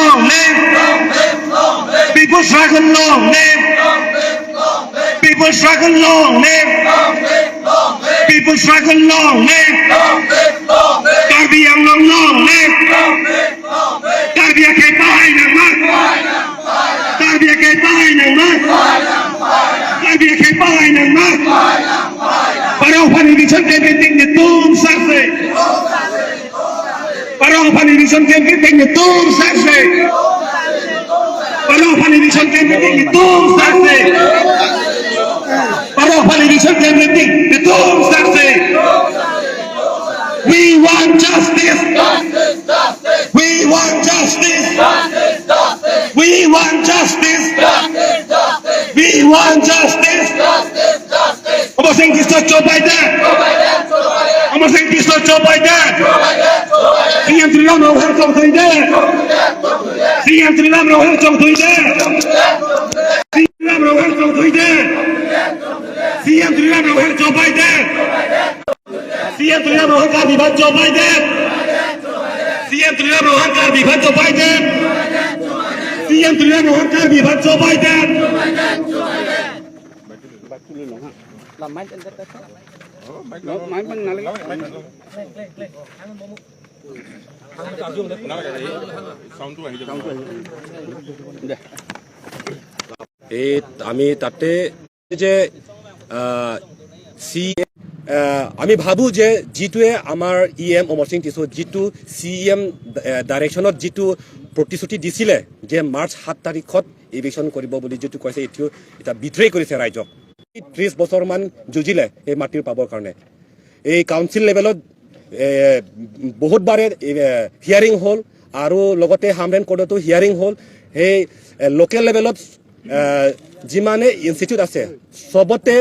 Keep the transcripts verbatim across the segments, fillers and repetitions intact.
Long live! People struggle, long live! People struggle, long live! People struggle, long live! Karbi Anglong, long live! Karbi akhei pahai nangma! Karbi akhei pahai nangma! Karbi akhei pahai nangma! Parong aphan eviction klem piti netum saksi! Parong aphan eviction klem piti netum saksi! Parong aphan eviction klem piti netum saksi! Parong aphan eviction klem piti netum saksi! We want justice! We want justice! We want justice! We want justice! Amarsing Tisso chobei det! Amarsing Tisso chobei det! C M Tuliram Ronghang chongthui det! C M Tuliram Ronghang chongthui det! C M Tuliram Ronghang chongthui det! C M Tuliram Ronghang chobei det! C M Tuliram Ronghang Karbi aphan chobei det! C M Tuliram Ronghang Karbi aphan chobei det! C M Tuliram Ronghang Karbi aphan chobei det! এই আমি তাতে যে আহ, চি আহ, আমি ভাবো যে যিটোৱে আমাৰ E M Amarsing টিছো যিটো চি ই এম ডাইৰেকশ্যনত যিটো প্ৰতিশ্ৰুতি দিছিলে যে মাৰ্চ সাত তাৰিখত ইভিকশ্যন কৰিব বুলি যিটো কৈছে, এইটো এটা বিট্ৰে কৰিছে ৰাইজক। ত্ৰিশ বছৰমান যুঁজিলে এই মাটিৰ পাবৰ কাৰণে। এই কাউন্সিল লেভেলত এ, বহুত বাৰে হিয়াৰিং হ'ল আৰু লগতে হামৰেণ কোৰ্টতো হিয়াৰিং হ'ল। সেই লোকেল লেভেলত এ, যিমানে ইনষ্টিটিউট আছে, চবতে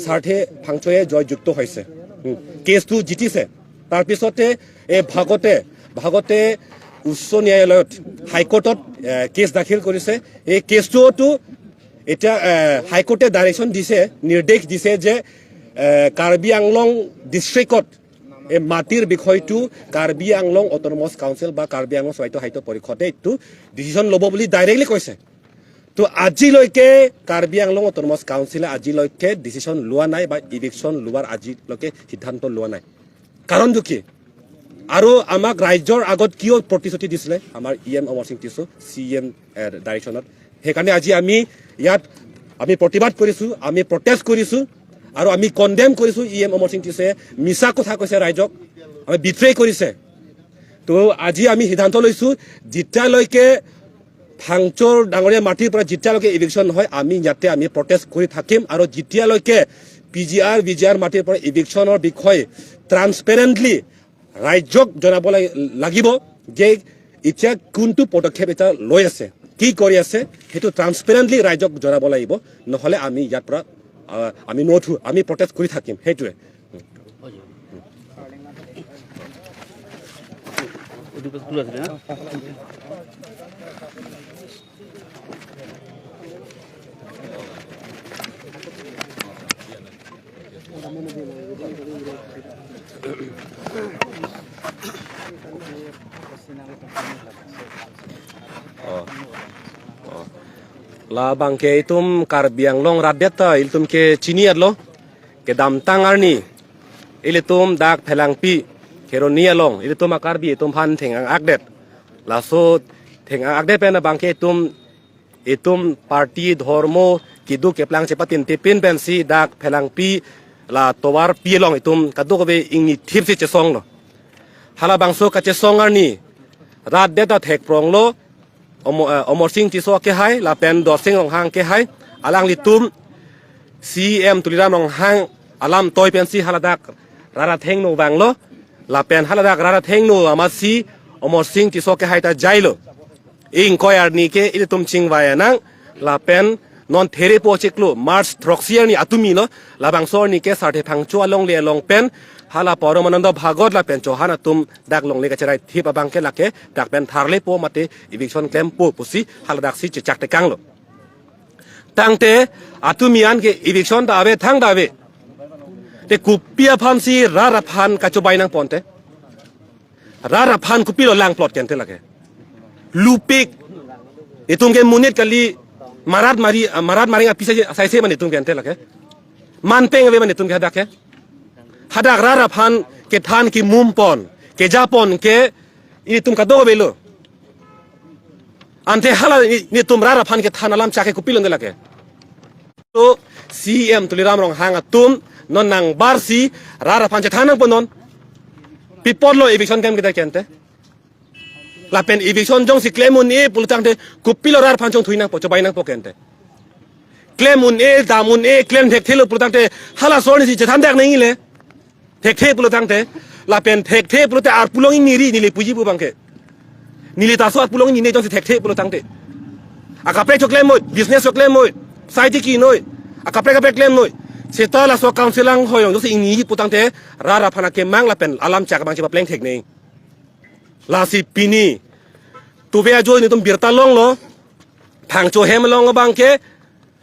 স্বাৰ্থে ফাংচয়ে জয়যুক্ত হৈছে। উম, কেছটো জিতিছে। তাৰপিছতে এই ভাগতে ভাগতে উচ্চ ন্যায়ালয়ত, হাইকোৰ্টত এ, কেছ দাখিল কৰিছে। এই কেছটোতো এতিয়া এ, হাইকোৰ্টে ডাইৰেকশ্যন দিছে, নিৰ্দেশ দিছে যে এ, কাৰ্বি আংলং ডিষ্ট্ৰিক্টত এই মাটিৰ বিষয়টো কাৰ্বি আংলং অট'নমাছ কাউন্সিল বা কাৰ্বি আংলং স্বায়ত্তশাসিত পৰিষদে এইটো ডিচিশ্যন ল'ব বুলি ডাইৰেক্টলি কৈছে। তো আজিলৈকে কাৰ্বি আংলং অট'নমাছ কাউন্সিলে আজিলৈকে ডিচিশ্যন লোৱা নাই বা ইভিকশ্যন লোৱাৰ আজিলৈকে সিদ্ধান্ত লোৱা নাই। কাৰণটো কি? আৰু আমাক ৰাইজৰ আগত কিয় প্ৰতিশ্ৰুতি দিছিলে আমাৰ ই এম অমৰসিং টিছো চি ই এম ডাইৰেকশ্যনত? সেইকাৰণে আজি আমি ইয়াত আমি প্ৰতিবাদ কৰিছো, আমি প্ৰটেষ্ট কৰিছো আৰু আমি কণ্ডেম কৰিছো। ই এম অমৰসিং টিছোৱে মিছা কথা কৈছে ৰাইজক, আমি বিট্ৰে কৰিছে। তো আজি আমি সিদ্ধান্ত লৈছো, যেতিয়ালৈকে ফাংচৰ ডাঙৰীয়া মাটিৰ পৰা যেতিয়ালৈকে ইভিকশ্যন নহয়, আমি ইয়াতে আমি প্ৰটেষ্ট কৰি থাকিম। আৰু যেতিয়ালৈকে পি জি আৰ, ভি জি আৰ মাটিৰ পৰা ইভিকশ্যনৰ বিষয়ে ট্ৰান্সপেৰেণ্টলি ৰাইজক জনাব লাগি-, লাগিব যে এতিয়া কোনটো পদক্ষেপ এতিয়া লৈ আছে, কি কৰি আছে, সেইটো ট্ৰান্সপেৰেণ্টলি ৰাইজক জনাব লাগিব। নহ'লে আমি ইয়াৰ পৰা, আহ, আমি নুঠো, আমি প্ৰটেষ্ট কৰি থাকিম। সেইটোৱে। Oh. Oh. Labangke itum Karbi Anglong rat-det ta ilitum ke chini-etlo. Kedamtang arni ilitum dak Phelangpi Kheroni along ilitum a-Karbi itumphan theng-ang akdet. Laso theng-ang akdet pen abangke itum itum party, dhormo, keduk keplang chepatintipin pensi dak Phelangpi la tovarpi along itum kadokave ingnithipsi chesonglo. Halabangso kachesong arni rat-det ta thekpronglo. Omo-, eh, Amarsing Tisso kehai lapen Dorsing Ronghang kehai, alanglitum C E M Tuliram Ronghang alam toi pensi haladak rat athengno vanglo, lapen haladak rat athengno amatsi Amarsing Tisso kehai ta jailo. Ingkoi arni ke ilitum chingvai anang, lapen non therepo chiklo March throksi arni atumilo, labangso arni ke Sarthe Phangcho alongle along pen hala Paramananda Bhagwat lapen Chauhan atum dak longle kacheraithip abangke lake dak pen tharlepo mate eviction klempo pusi haladaksi chechak tekanglo. Tangte atumi an ke eviction ta ave, thang ta ave. Te kopi aphansi rat aphan kachobei nangponte? Rat aphan kopilo langplot kente lake? Lupik, Netum ke monit kali, marat mari, ah, marat maring apisa asai se ma netum ke ante lake. Man peng ave ma netum ke hadak ke. Hadak rat aphan kethan kemum pon, keja pon ke netum kadokave lo. Ante hala ne-, netum rat aphan kethan alam chak ke kopilo ante lake. To C E M Tuliram Ronghang atum non nangbar si rat aphan chethan nangpo non. Pi apotlo eviction klem kita ke ante. Lapen eviction jongsi klem un-e pulotangte kopilo rat aphan chongthui nangpo, chobai nangpo ke ante. Klem un-e, dam un-e, klem thekthelo pulotangte hala ason si chethan dak nangji le. Thekthe pulotangte, lapen thekthe pulote arpulong neli, neli puji pu abang ke. Neli ta so arpulong neli jongsi thekthe pulotangte. Akaprek cho klem noi, business cho klem noi, society ki noi, akaprek kaprek klem noi. Seta laso council anghoi along jongsi ingni pulotangte, rat aphan akemang lapen alam chak abang chepapleng thek nangji. Lasi pini tuve ajo netum birta longlo, thangcho hem along abang ke,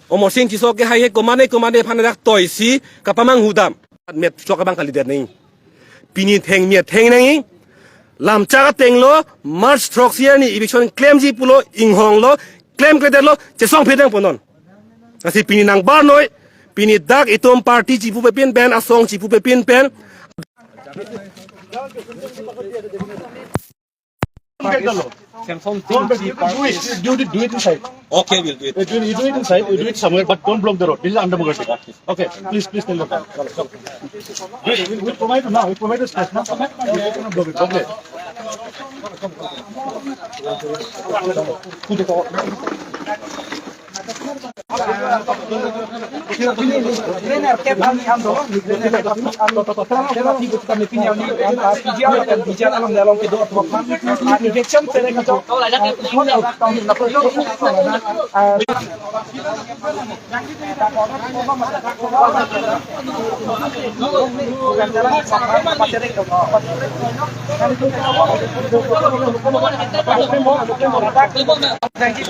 Amarsing Tisso ke hai he komane komane aphan dak toi si kapamanghu dam. Met chok abang kalidet nangji. Pini thengmi atheng nangji. Lam chak ateng lo, March throksi arni eviction klemji pulo, inghong lo, klemkledetlo, chesongphi nangpo non. Lasi pini nangbar noi, pini dak itum party chipupe pin pen, asong chipupe pin pen. Samson Singh, you do it, do it, do it inside. Okay, we'll do it. Uh, do, you do it inside, you do it somewhere, but don't block the road. This is undemocratic. Okay, please, please tell them. We'll, we'll, we'll provide now, we'll provide a space now. Okay. Thank you,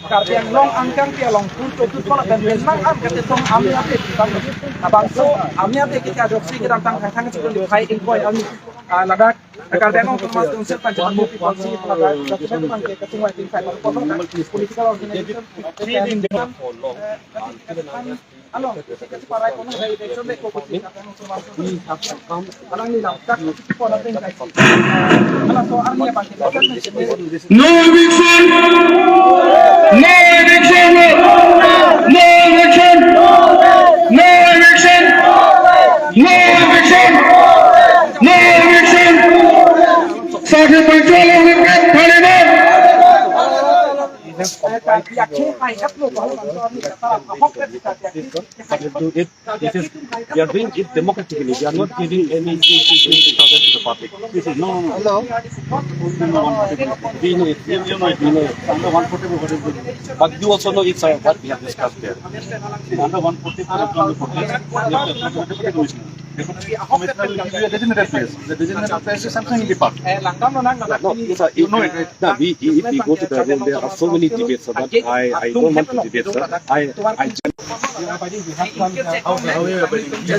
Karbi Anglong angkang pi along pun to tut kola pen pen mang am kate song ami ate tang abangso ami ate kita doksi kita tang tang tang chikon di khai ingkoi ami, ah, ladak Karbi Anglong Autonomous Council Panchayat Board Constituency ladak document mang ke kachung wai ting khai pon political organization. Along, we have to come. No eviction! No eviction! No eviction! No eviction! No eviction! No eviction! Sakhi Panchayat Parliament! But you do it, this is, we are doing it democratically. We are not giving any two thousand to the public. This is, no, no, no. Hello. We know it. You, you know it. We know it. Under one forty-four, what is it? But you also know it, sir, what we have discussed there. Under one forty-four, it's not the protest. We have to, we have to commissioner. Commissioner will give you a designated place. The designated place is something in the park. No, yes, sir. You know it, right? No, we, if we go to the road, there are so many debates, sir, but I, I don't want to debate, sir. I, I just Yes,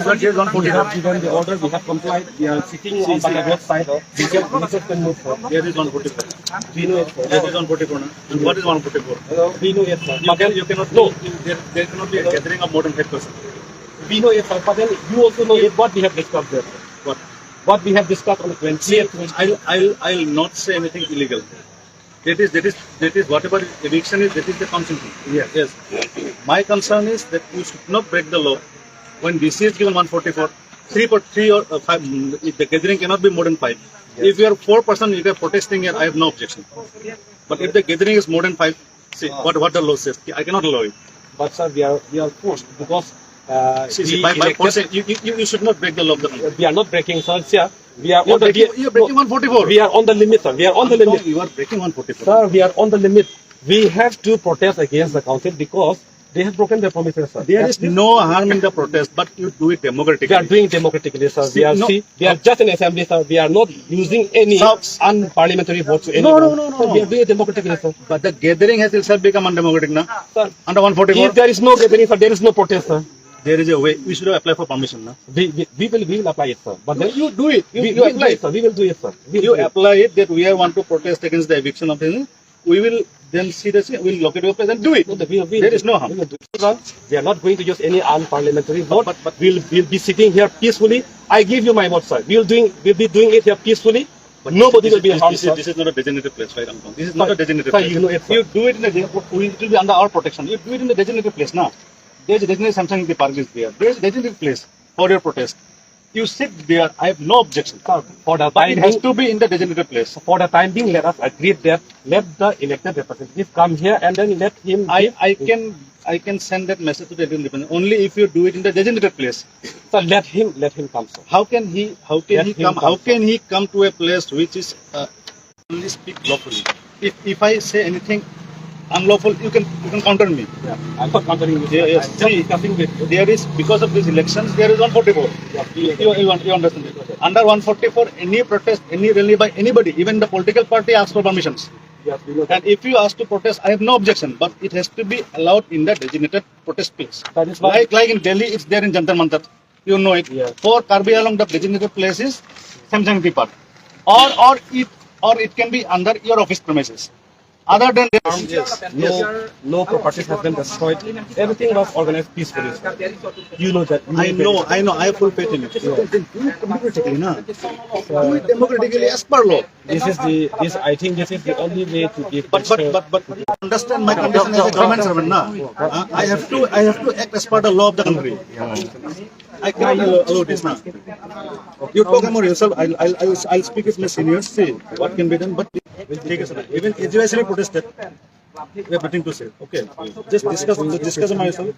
sir, yes, one forty-four. Given the order, we have complied. We are sitting on the left side. We can, we can move forward. There is one forty-four. We know it, sir. There is one forty-four, na? What is one forty-four? We know it, sir. You can, you cannot, no. There, there cannot be a gathering of more than five percent. We know it, sir, but then you also know it, what we have discussed there. What? What we have discussed on the twentieth. See, I'll, I'll, I'll not say anything illegal. That is, that is, that is whatever eviction is, that is the council thing. Yes. Yes. My concern is that you should not break the law. When D C has given one forty-four, three per, three or, uh, five, mm, if the gathering cannot be more than five. Yes. If you are four person, you are protesting here, I have no objection. But if the gathering is more than five, see, what, what the law says, I cannot allow it. But sir, we are, we are forced because, uh, see, see, we by, by elected force, you, you, you, you should not break the law of the country. We are not breaking, sir. Sir, we are You are on the, breaking, you are breaking no, one forty-four. We are on the limit, sir. We are on the limit. I'm telling you, you are breaking one forty-four. Sir, we are on the limit. We have to protest against the council because they have broken their promises, sir. There is no harm in the protest, but you do it democratically. We are doing democratically, sir. See, we are, no, see, we are just an assembly, sir. We are not using any unparliamentary votes to anyone. No, no, no, no, no. Sir, we are doing it democratically, sir. But the gathering has itself become undemocratic, na? Sir, under one forty-four. If there is no gathering, sir, there is no protest, sir. There is a way. We should apply for permission, na? We, we, we will, we will apply it, sir. But then you do it. You, we, you we will do apply it, sir. We will do it, sir. We will do it. You apply it that we are want to protest against the eviction of the, we will Then see the, see, we'll locate your place and do it. No, we, we, there is no harm. We will do it. They are not going to use any unparliamentary word. But, but, but we'll, we'll be sitting here peacefully. I give you my word, sir. We'll doing, we'll be doing it here peacefully. But nobody will be harmed, sir. This is, this is not a designated place, right? This is not a designated place. Sir, you know it, sir. You do it in a, it will be under our protection. You do it in a designated place, na. There is a designated Samsung Park is there. There is a designated place for your protest. You sit there. I have no objection. Sir, for the time being, it has to be in the designated place. For the time being, let us agree that let the elected representative come here and then let him. I, I can, I can send that message to the elected representative only if you do it in the designated place. Sir, let him, let him come, sir. How can he, how can he come? How can he come to a place which is, uh, only speak lawfully? If, if I say anything unlawful, you can, you can counter me. Yeah, I'm not countering you, sir. Yeah, yes. I'm just discussing with you. There is, because of these elections, there is one forty-four. Yeah, we know that. You, you un-, you understand? We know that. Under one forty-four, any protest, any rally by anybody, even the political party, asks for permissions. Yes, we know that. And if you ask to protest, I have no objection, but it has to be allowed in the designated protest place. That is why. Like, like in Delhi, it's there in Jantar Mantar. You know it. Yeah. For Karbi Anglong, the designated place is Samsung Park. Or, or it, or it can be under your office premises. Other than that, harm, yes, no, no properties have been destroyed. Everything was organized peacefully. You know that. You know that. I know, I know. I have full faith in it. Yeah. Then do it democratically, na. Do it democratically as per law. This is the, this, I think this is the only way to give. But, but, pressure. But, but understand my condition as a government servant, na. Uh, I have to, I have to act as per the law of the country. I cannot allow, allow this, na. You talk among yourself. I'll, I'll, I'll, I'll speak with my seniors. See what can be done. But even A G Y C protested. We have nothing to say. Okay. Just discuss, just discuss among yourself.